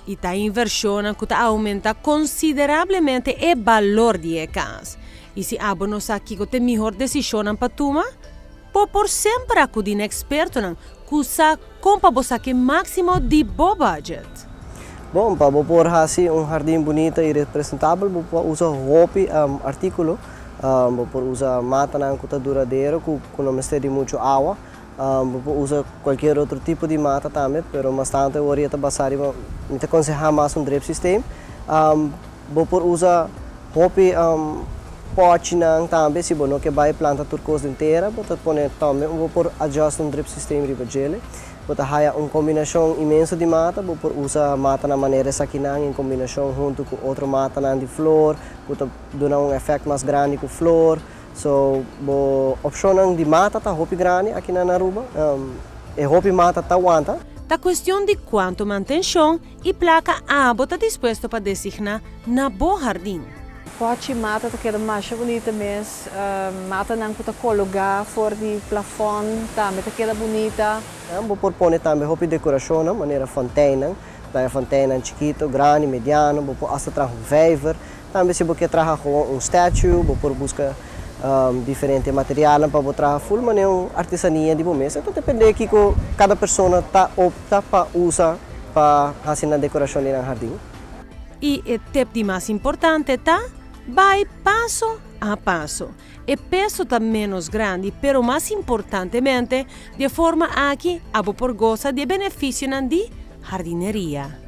Y ta inversionnan cu ta aumenta considerablemente e balor di e cas. Y si abo no sa kico t'e mihor decisionnan pa tuma, bo por semper acudi na expertonan cu sa con pa bo saca e maximo di bo budget. Bon, pa bo por haci un hardin bunita y representabel bo por usa hopi articulo. Bo por usa matanan cu ta duradero, cu no mester di mucho awa. Bo por usa cualkier otro tipo di mata tambe, pero mas tanto e wor ta basa riba, mi ta conseha mas un drip system. Bo por usa hopi pochinan tambe, si bo no ke bay planta tur cos den tera, bo ta pone tambe, bo por adjust un drip system riba djele. Bo ta haya un combinacion inmenso di mata, bo por usa matanan manera esakinan en combinacion hunto cu otro matanan di flor, cu ta duna un effect mas grandi cu flor. So, bo opcionnan di mata ta hopi grandi aki na Aruba. E hopi mata ta wanta. Ta cuestion di cuanto mantencion y placa abo ta dispuesto pa designa na bo hardin. Pochi mata ta keda mas bunita mes. Matanan cu ta cologa for di plafond tambe ta keda bunita. Bo por pone tambe hopi decoracion, manera fontein, ta fontein chikito, grandi, mediano, bo por hasta traha un vijver. Tambe si bo kier traha gewoon un statue, bo por busca diferente material pa bo traha full manera un artesania di bo mes. Ta depende kico cada persona ta opta pa usa pa haci e decoracion di nan hardin. Y e tip di mas importante ta bay paso a paso. E peso ta menos grandi, pero mas importantemente, di forma aki, abo por goza di beneficio di jardineria.